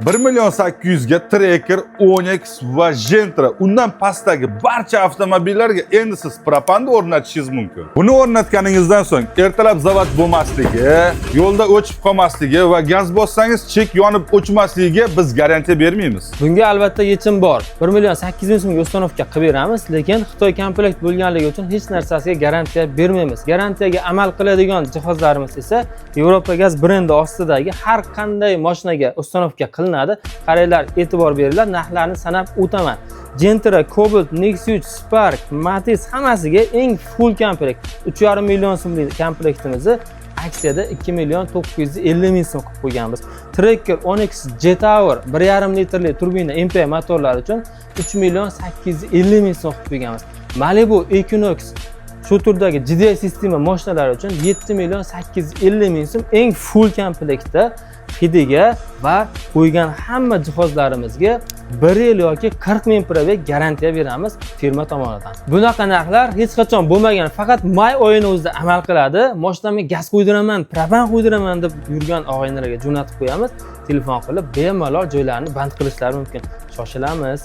1 million 800 ga Tracker, Onix va Gentra, undan pastdagi barcha avtomobillarga endi siz propanni o'rnatishingiz mumkin. Buni o'rnatganingizdan so'ng ertalab zavod bo'lmasligi, yo'lda o'chib qolmasligi va gaz bossangiz chek yonib o'chmasligiga biz garantiya bermaymiz. Bunga albatta yechim bor. 1 million 800 ming so'mga установка qilib beramiz, lekin Xitoy komplekt bo'lganligi uchun hech narsasiga garantiya bermaymiz. Garantiyaga amal qiladigan jihozlarimiz esa Yevropa Gaz brendi ostidagi har qanday mashinaga установка qilinadi. Qaranglar, e'tibor beringlar, narxlarni sanab o'taman. Gentra, Cobalt, Nexia 3, Spark, Matiz hammasiga eng full komplekt 3,5 million so'mlik komplektimizni aksiyada 2 million 950 ming so'm qilib qo'yganmiz. Tracker, Onix, Jetour 1,5 litrli turbina MPI motorlari uchun 3 million 850 ming so'm qilib qo'yganmiz. Malibu, Equinox shu turdagi GDI sistema mashinalari uchun 7 million 850 ming so'm eng full komplektda hidiga va qo'ygan hamma jihozlarimizga 1 yil yoki 40 ming пробег garantiya beramiz firma tomonidan. Bunaqa narxlar hech qachon bo'lmagan, faqat may oyini o'zida amal qiladi. Mashinamga gaz qo'ydiraman, propan qo'ydiraman deb yurgan og'aynilarga jo'natib qo'yamiz. Telefon qilib bemalol joylarini band qilishlari mumkin. Shoshilamiz.